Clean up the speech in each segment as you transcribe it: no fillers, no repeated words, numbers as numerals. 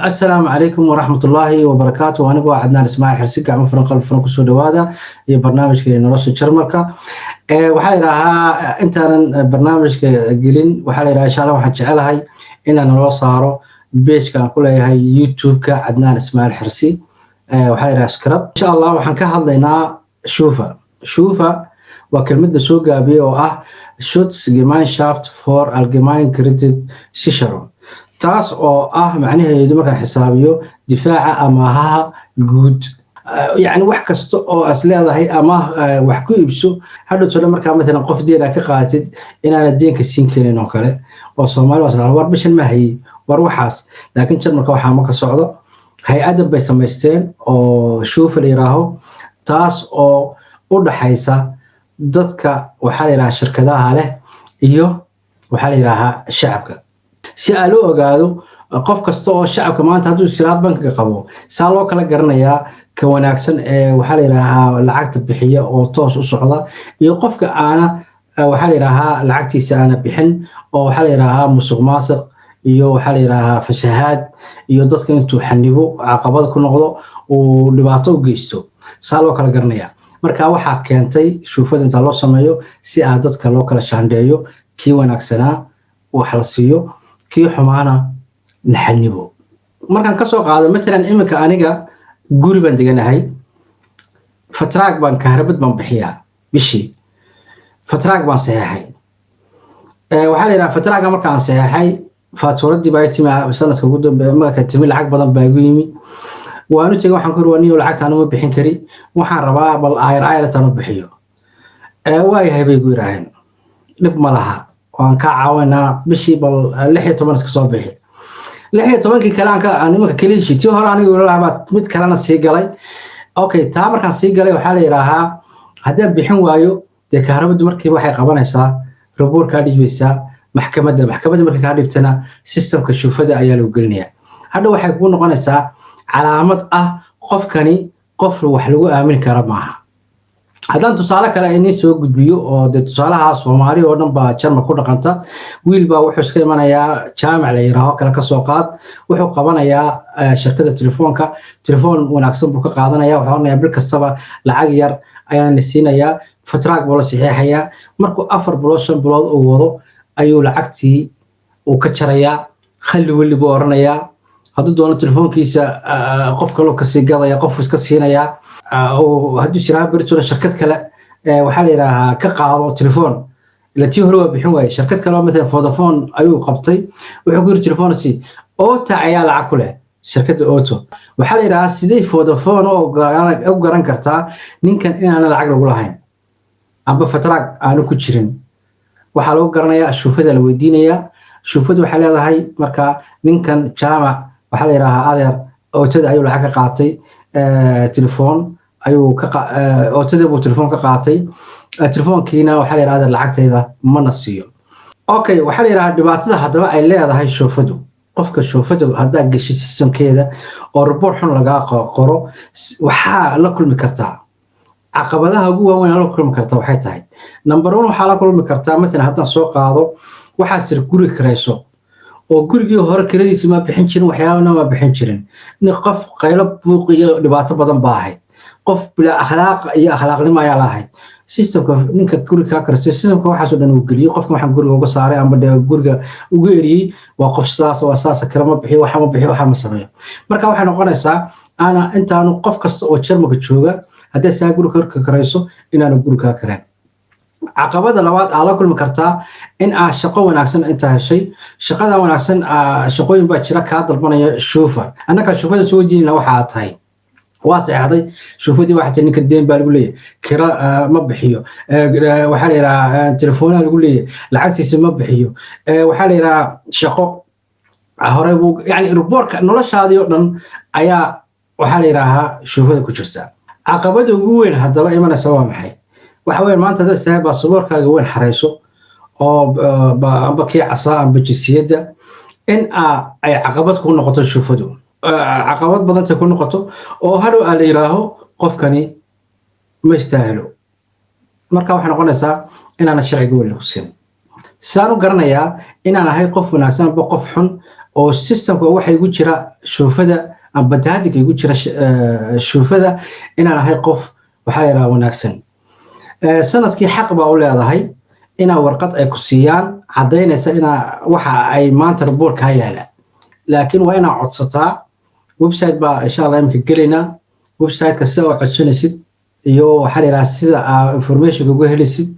Asalaamu calaykum waraxmatullaahi wabarakaatu. Anigu waa Cadnaan Ismaaciil Xirsi, gacmo furan, qalb furan kusoo dhawaada iyo barnaamijka Nolosha Jarmalka. Waxaa la yidhaahaa, intaanan barnaamijka gelin, waxaa la yidhaha, insha Allah waxaan jecelahay inaan naloo saaro page-ka aan ku leeyahay YouTube-ka, Cadnaan Ismaaciil Xirsi. Waxaa la yidhaha subscribe. Insha Allah waxaan ka hadlaynaa Schufa. Schufa waa kelmad la soo gaabiyey oo ah Schutzgemeinschaft für allgemeine Kreditsicherung, taas oo ah macnaheedu markaan xisaabiyo difaaca amaahaha guud. Yacni wax kasta oo as leedahay ama wax ku iibso, hadhowtole markaa matalan qof deen aa ka qaadatid inaana deenka siin karin oo kale, oo Soomaali waa war bishan ma hayey war waxaas. Laakiin Jarmalka waxaa ma ka socdo. Hay-addan bay samaysteen oo Schufa la yiraaho, taas oo u dhaxaysa dadka, waxaa la yidhaha, shirkadaha leh iyo, waxaa la yidhaahaa, shacabka, si aa loo ogaado qof kasta oo shacabka maanta hadduu siraa bankiga qabo, saa loo kala garanayaa ka wanaagsan ee, waxaa la yidhaahaa, lacagta bixiya oo toos u socda, iyo qofka aana, waxaa la yidhaahaa, lacagtiisa aana bixin oo, waxaa la yidhaahaa, musuq maasuq iyo, waxaa la yidhaahaa, fasahaad iyo dadka intuu xanibo, caqabad ku noqdo, uu dhibaato u geysto. Saa loo kala garanaya. Marka waxaa keentay Schufada intaa loo sameeyo si aa dadka loo kala shaandheeyo, kii wanaagsanaa wax la siiyo, kii xumaana la xanibo. Markaan kasoo qaado matalan iminka aniga guri baan deganahay, Vertrag baan, kahrabad baan bixiyaa bishii, Vertrag baan saxeexay. Waxaa la yidhaha Vertraga markaan saxeexay, faatuuradii baa timi sanadka ugu dambe. Marka timi, lacag badan baa igu yimi. Waanu tegay, waxaan ku yiri, "Waniyo lacagta anuma bixin kari, waxaan rabaa bal ayr ayrataan u bixiyo." "Waayahay," bay igu yidhaaheen, "dhib ma laha, waan kaa caawinaa, bishii bal 16 iska soo bixi." 16-kii kale aan nimanka kala heshii tii hore aniga ula lahaa, mid kalena sii galay. Okay, taa markaan sii galay, waxaa la yidhaahaa haddaan bixin waayo, dee kahrabadu markiiba waxay qabanaysaa, rapport kaa dhiibaysaa maxkamadda. Maxkamadda markay kaa dhibtana, systemka Schufada ayaa lagu gelinayaa. Hadha waxay kugu noqonaysaa calaamad ah qofkani qof wax lagu aamini kara maaha. Haddaan tusaale kale inin soo gudbiyo, oo dee tusaalaha Soomaali oo dhan baa Jarmal ku dhaqanta, wiil baa wuxuu iska imanayaa Jaamac la yidhaaho kale kasoo qaad. Wuxuu qabanayaa shirkadda telefoonka, telefoon wanaagsan buu ka qaadanaya. Wuxuu oranayaa, bil kastaba lacag yar ayaan la siinayaa. Vertrag buu la saxiixayaa. Markuu 4 bilood, 5 bilood uu wado, ayuu lacagtii uu ka jarayaa. Khalli weli buu oranayaa. Hadduu doono telefoonkiisa qof kaloo kasii gadaya, qof iska siinayaa. Hadduu jiraa berituna shirkad kale, waxaa la yidhaahaa, ka qaado telefoon, ila tii hore waa bixin waaye. Shirkad kale oo matalan Vodafone ayuu qabtay. Wuxuu ku yiri, "Telefoon si Ota ayaa lacag ku leh shirkadda Ota." Waxaa la yidhahaa, sidee Vodafone u garan kartaa ninkan inaana lacag lagu lahayn amba Vertrag aanu ku jirin? Waxaa lagu garanayaa Schufada la weydiinayaa. Schufadu waxay leedahay marka ninkan Jaamac, waxaa la yidhahaa, adeer, Otada ayuu lacag ka qaatay, telefoon ayuu ka, Otada buu telefoon ka qaatay, telefoonkiina, waxaa la yidhahdaa, lacagtayda mana siiyo. Okay, waxaa la yidhahaa dhibaatada haddaba ay leedahay Schufadu, qofka Schufada haddaa geshid systemkeeda oo report xun lagaa qoro, waxaa la kulmi kartaa caqabadaha ugu waaweyn. La kulmi kartaa waxay tahay, number one, waxaa la kulmi kartaa matalan haddaan soo qaado, waxaa sir guri kirayso oo gurigii hore kiradiisi ma bixin jirin, waxyaabana ma bixin jirin. Nin qof qaylo, buuq iyo dhibaato badan baa ahayd, qof bila akhlaaq iyo akhlaaqnimo ayaa lahayd. Systemka ninka guriga kaa karastay, systemka waxaasoo dhan uu geliyey, qofka waxaan guriga uga saaray amba de guriga uga eriyey waa qof sidaas, waa saas, kira ma bixiyo, waxa ma bixiyo, waxa ma sameeyo. Marka waxay noqonaysaa ana intaanu qof kasta oo Jarmalka jooga hadday saa guriga ka karayso inaanu guri kaa kareen. Caqabada labaad aa la kulmi kartaa, in aa shaqo wanaagsan intaa heshay, shaqada wanaagsan, shaqooyin baa jira kaa dalbanaya Schufa. Annaga Schufada soo weydiinayna waxa aad tahay. Waa seexday Schufadii, waxaa tiri, ninka deen baa lagu leeyahay, kira ma bixiyo, waxaa la yidhahaa, telefoonaa lagu leeyahay, lacagtiisa ma bixiyo, waxaa la yidhahaa, shaqo hore buu, yani reportka noloshaadii oo dhan ayaa, waxaa la yidhaahaa, Schufada ku jirta. Caqabada ugu weyn haddaba imanaysa waa maxay? Waxa weyn maanta haddaad tahay baasaboorkaaga weyn xarayso oo amba kii casaa amba jinsiyadda, in ay caqabad ku noqoto Schufadu, caqabad badanta ku noqoto, oo hadhow aa la yidhaaho qofkani ma istaahilo. Marka waxay noqonaysaa inaana sharciga weyn lagu siin. Sidaan u garanayaa inaan ahay qof wanaagsan amba qof xun Oo systemka waxa igu jira Schufada amba daadiga igu jira Schufada inaan ahay qof, waxaa la yidhaha, wanaagsan. Sanadkii xaq baa u leedahay inaa warqad ay ku siiyaan caddaynaysa inaa waxa ay maanta raboorkaa yaala, laakiin waa inaa codsataa. Website baa insha Allah imika gelaynaa. Websiteka sida oo codsanaysid iyo, waxaa la yidhaha, sida aa informationka uga helaysid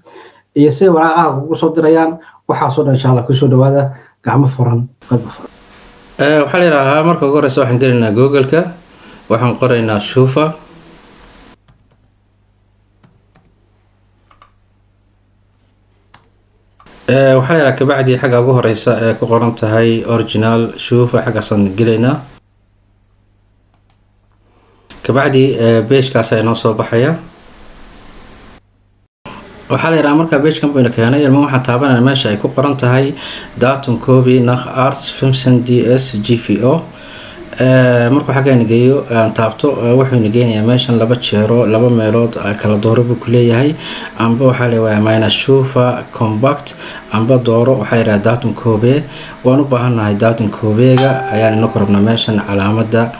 iyo sida waraaqaha kugu soo dirayaan, waxaasoo dhan insha Allah. Kusoo dhawaada, gacmo furan, qalbi furan. Waxaa la yidhaahaa, marka ugu horeysa waxaan gelaynaa Google-ka, waxaan qoraynaa Schufa. Waxaa la yidhaha, kabacdi xagga ugu horeysa ee ku qoran tahay original Schufa, xaggaasaan gelaynaa. Kabacdi pagekaas ayaa noo soo baxaya. Waxaa la yidhaha, markaa pagekan bayna keenay ilma, waxaan taabanaya meesha ay ku qoran tahay Daten Kopie nach Art 15 DSGVO. Markuu xaggaana geeyo aan taabto, wuxuuna geenayaa meeshan laba jeero, laba meelood kala dooro buu ku leeyahay. Amba waxaa la waayaa Meine Schufa Compact, amba dooro, waxaa yidhaha, Daten Kopie. Waan u baahannahay Daten Kopiega ayaan inaku rabnaa, meeshan calaamada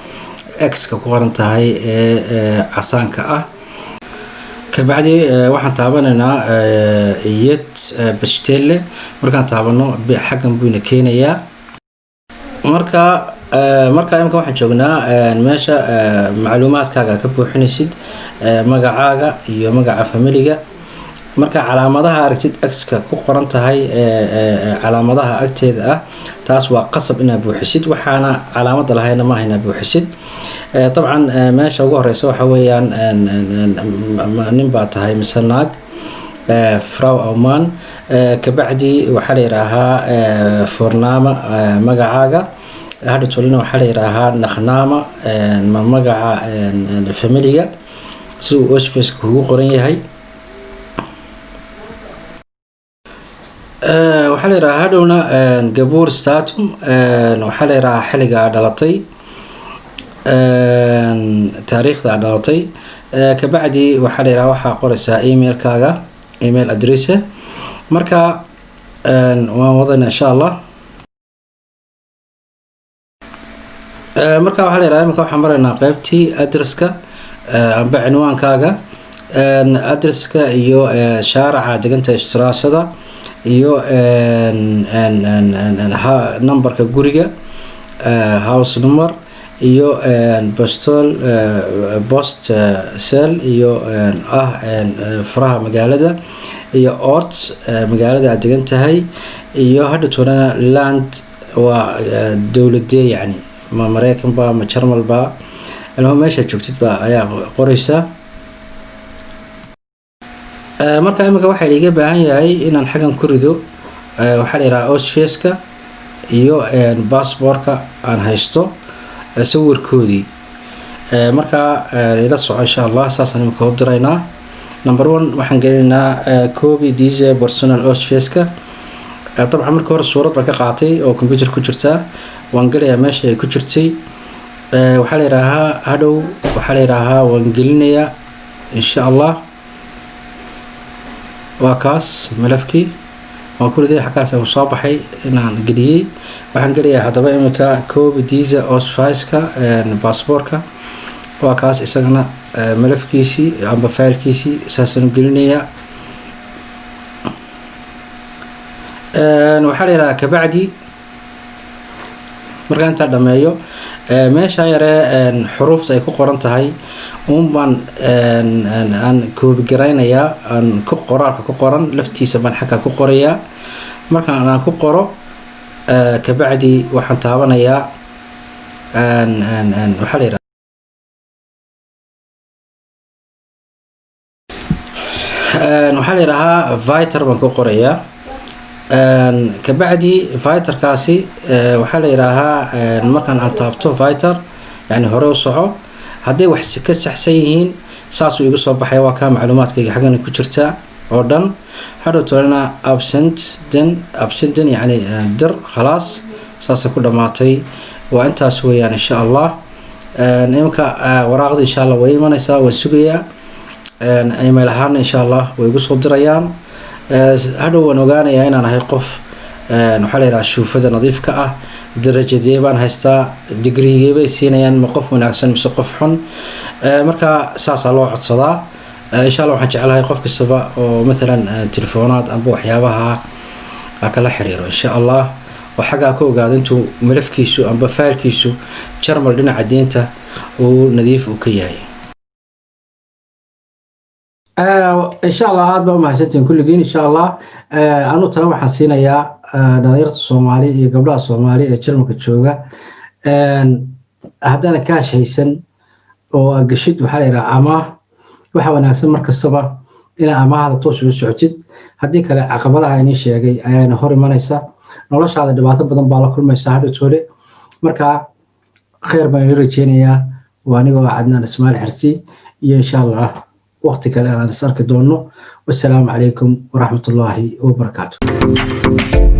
X-ka ku qoran tahay ee casaanka ah. Kabacdi waxaan taabanaynaa Jetzt bestellen. Markaan taabano, xaggan buyna keenayaa. Marka imika waxaan joognaa meesha macluumaadkaaga ka buuxinaysid, magacaaga iyo magaca familiga. Marka calaamadaha aragtid X-ka ku qoran tahay calaamadaha agteeda ah, taas waa qasab inaad buuxisid. Waxaana calaamada lahayna maaha inaad buuxisid. Dabcan meesha ugu horeysa waxa weeyaan nin baa tahay mise naag, Frau au Mann. Kabacdi waxaa la yidhaahaa Vorname, magacaaga. Hadha tolina waxaa la yidhaahaa Nachname, ma magaca familiga si uu Ausweiska kugu qoran yahay. Waxaa la yidhahaa hadhowna Geburtsdatum, waxaa la yidhahaa xilliga aad dhalatay, taariikhda aad dhalatay. Kabacdi waxaa la yidhaha waxaa qoraysaa emailkaaga, email address. Marka waan wadayna insha Allah. Marka waxaa la yidhaha, imika waxaan maraynaa qeybtii addresska amba cinwaankaaga, addresska iyo shaaraca deganta, Straßada, iyo numberka guriga, house number, iyo postal Postzahl, iyo ah furaha magaalada, iyo Ort, magaalada aad degan tahay, iyo hadha toonana Land, waa dowladee, yacni ma Mareykan ba ma Jarmal ba, ilmo meesha joogtid ba ayaa qoreysaa. Marka imika waxaa liiga baahan yahay inaan xaggan ku rido, waxaa la yidhaha, Ausweiska iyo passportka aan haysto sawirkoodii. Marka ila soco insha Allah, saasaan imika u diraynaa. Number one, waxaan gelinaynaa Kopie des Personalausweiska. Dabcan markii hore suurad baan ka qaatay oo computer ku jirtaa. Waan gelayaa meesha ay ku jirtay. Waxaa la yidhaahaa hadhow, waxaa la yidhaahaa, waan gelinayaa insha Allah. Waa kaas malafkii waan ku riday, xaggaas uu soo baxay inaan geliyey. Waxaan gelayaa haddaba iminka Kopie des Ausweiska, passportka. Waa kaas isagana malafkiisii amba faylkiisii, saasaan gelinayaa. Waxaa la yidhahaa, kabacdi markaan intaa dhameeyo, meesha yaree xuruufta ay ku qoran tahay uun baan aan copy garaynayaa, aan ku qoraalka ku qoran laftiisa baan xagga ku qorayaa. Markaan aan ku qoro, kabacdi waxaan taabanayaa, waxaa la yidhaha, waxaa la yidhahaa, Weiter baan ku qorayaa. Kabacdi Weiterkaasi, waxaa la yidhaahaa, markaan aan taabto Weiter, yani hore u soco, hadday wax ka saxsan yihiin saasuu igu soo baxaya. Waa kaa macluumaadkayga xaggana ku jirta oo dhan. Hadhow tolena absenden, absenden, yani dir. Khalaas, saasay ku dhamaatay. Waa intaas weeyaan insha Allah. Iminka waraaqda insha Allah way imanaysaa, waan sugayaa. Email ahaana insha Allah way igu soo dirayaan. Hadhow waan ogaanayaa inaan ahay qof Waxaa la yidhaha Schufada nadiifka ah, darajadee baan haystaa, digrigee bay siinayaan, ma qof wanaagsan mise qof xun? Marka saasaa loo codsadaa. Insha Allah waxaan jeclahay qof kastaba oo mathalan telefoonaad amba waxyaabaha ha kala xiriiro, insha Allah, oo xaggaa ka ogaado intuu malafkiisu amba faylkiisu Jarmal dhinaca diinta uu nadiif uu ka yahay. Insha Allah, aad baa umahadsantihin kulligiin. Insha Allah, anu tala waxaan siinayaa dhalinyarta Soomaali iyo gabdhaha Soomaali ee Jarmalka jooga. Haddana kaash haysan oo aad gashid, waxaa la yidhaha amaah, waxa wanaagsan mar kastaba inaa amaahda toos uga socotid. Haddii kale, caqabadaha inii sheegay ayaana hor imanaysa, noloshaada dhibaato badan baa la kulmaysa hadhow toole. Marka khayr baan ila rajeynayaa. Waa anigoo Cadnaan Ismaail Xirsi iyo insha Allah waqti kale aan is arki doono. Wassalaamu calaykum waraxmatullaahi wabarakaatu.